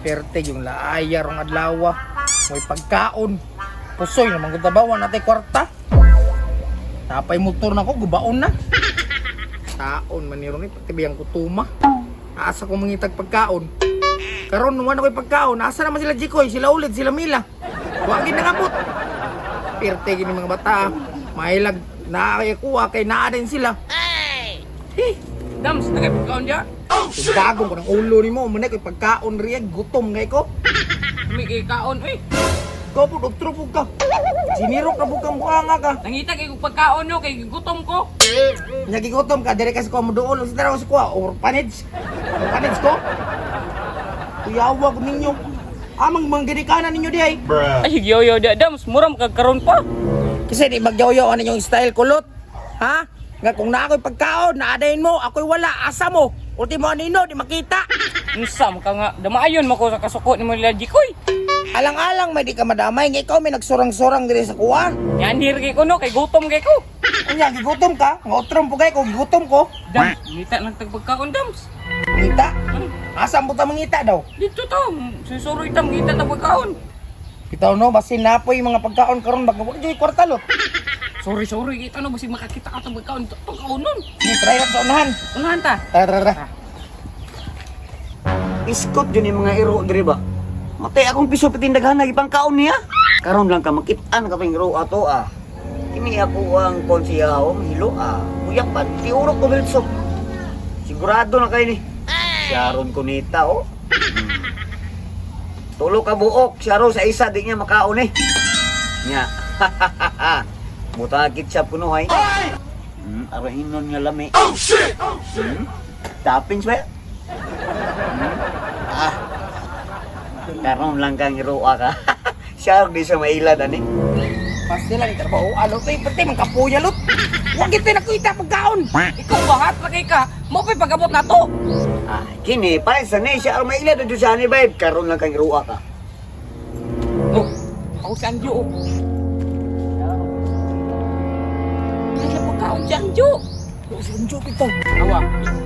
Perte yung laaya rong adlaw. May pagkaon. Pusoy naman kung tabawan natay kwarta. Napay motor na ko, gubaon na. Taon man ni ron eh, pati biyang kutuma. Asa ko mangitag pagkaon. Karon nuwan ako'y pagkaon. Asa naman sila Jikoy, sila Ulid, sila Mila. Wagin nangabot. Pirte gini mga bata. Mailag na kuha kay naa din sila. Hey! Dams, nagay pagkaon diya. Dagong ko ng ulo nimo, manay ko'y pagkaon riya, gutom ngay ko. May kay kaon uy. Ikaw po, doktor po ka. Sinirok na po kang mukha nga ka. Nangita kay kog pagkaon no kay gutom ko. Nagigutom ka, dire kasi ko mo doon. Sa taraw sa kuha, orphanage. Orphanage ko. Kuyawa ko ninyo. Amang mangginikanan ninyo di ay. Ay higyoyo diya Dams, mura makagkaroon pa. Kasi di magyoyo ano yung style kulot. Ha? Nga kung na ako'y pagkaon, naadayin mo, ako'y wala, asa mo. Ultimo anino, di makita. Unsa man ka nga damaayon man ko sa kasuko nimo nila Jikoy. Alang-alang, may di ka madamay. Nga ikaw may nagsurang-surang dire sa kuha. Yanhir kay ko no kay gutom kay ko. Unya, gigutom ka? Nga otrom po kay ko, gigutom ko. Dams, ngita lang tag pagkaon Dams. Ngita? Asa ang buta mangita daw? Dito to, susuroy tam ngita tag pagkaon. Bitaw no, basin na po yung mga pagkaon karon bag wala joy kwarta lot. Sorry, sorry, kita no basig makakita ka tag pagkaon. Pagkaonon. Sige, try lang sa unahan. Unahan ta. Tara, tara, tara. Iskot yun yung mga iro diri ba? Matay akong piso pitindaghan na ipang kaon niya. Karon lang ka makitaan ka ping iro ato ah. Kini ako ang konsiyaw, hilo ah. Uyak pa, tiurok ko bilso. Sigurado na kayo ni. Sharon Cunita oh. Tulo ka buok, Sharon sa isa di niya makaon eh. Nya. Buta ketchup kuno hay. Arahinon nga lami. Oh shit. Oh shit. Toppings ba? Ah. Karon lang kang iroa ka. Siya di sa mailad ani. Pasti lang trabaho alo tay pati man kapuya lot. Wa gid tay nakita pagkaon. Ikaw ba hat kay ka? Mo pa'y pag-abot na to. Ah, kini pa sa ni siya ang mailad adto sa ani babe. Karon lang kang iroa ka. Oh, ako si Anjo. Oh. Ay, pagkaon si Anjo. Sunjo bitaw. Awa.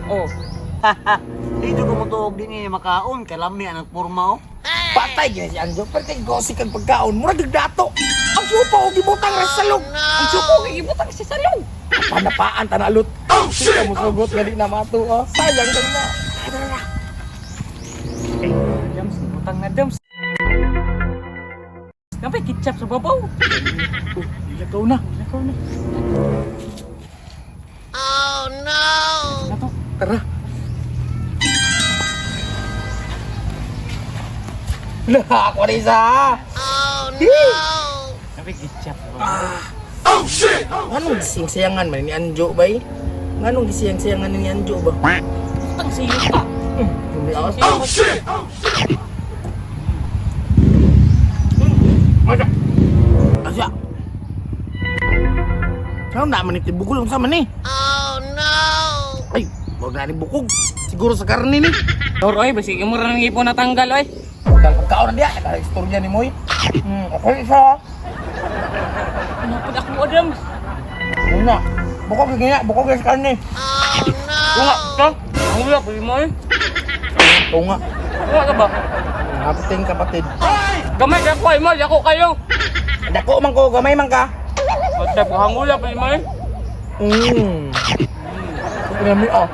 Oh. Dito ko motuog din ni makaon kay lami ang porma oh. Patay gid si Anjo, pati gosik ang pagkaon, murag gyud dato. Ang supa og gibutang ra sa salog. Ang suko kay ibutang sa salong. Panapaan tanalot. Oh shit. Mo sugot nga di na mato. Oh. Sayang kay na. Tara, tara. Eh, Dams, ibutang na Dams. Napay ketchup sa babaw. Oh, ilagaw na. Nakaw na. Oh no. Nato. Tara. Lah, ako rin sa. Oh, Napay ketchup sa babaw. Anong gising-sayangan man ni Anjo bay? Nganong gising-sayangan ni Anjo ba? Butang sa iyo pa. Oh shit. Asa. Asa. Ano na man iti bukol unsa man ni? Oh no. Ay, wag na ni bukog. Siguro sa karne ni. Lor, oy, basig mo ra nang ipon natanggal oy. Dahil pagkaon na diya, naka-istorya ni Moy. Okay isa. Ano pud ako Adams? Una, bukog yung gina, bukog yung sa karne. Tunga, to. Ang wala pud mo oy. Tunga. Tunga ka ba? Kapatid, kapatid. Gamay ka ko ay mo, dako kayo. Dako man ko, gamay man ka. Basta hangula pud mo oy. Nami ah.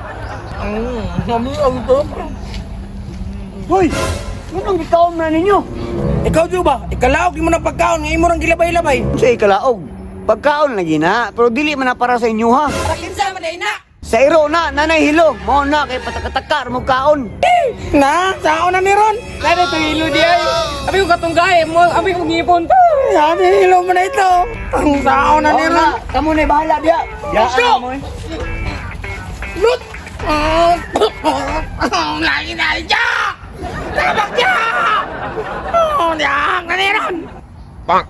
Nami ang to. Hoy, anong gikaon na ninyo? Ikaw di ba? Ikalaog mo ng pagkaon, ngayon mo rang gilabay-labay. Sa ikalaog. Pagkaon lagi na, pero dili man na para sa inyo ha. Kinsa man na. Sa iro na, nanay hilo. Mao na kay patakataka mo kaon. Na, sao na ni Ron? Lalo to hilo di ay. Abi ko katong gae mo, abi ko ngipon to. Sabi, hilo mo na ito. Ang sao na ni Mao Ron. na, kamo na bahala diya. Diya Stop! mo. Eh. Lut! Lagi na siya! Tabak siya! Oh, diyak na ni Ron! Bonk.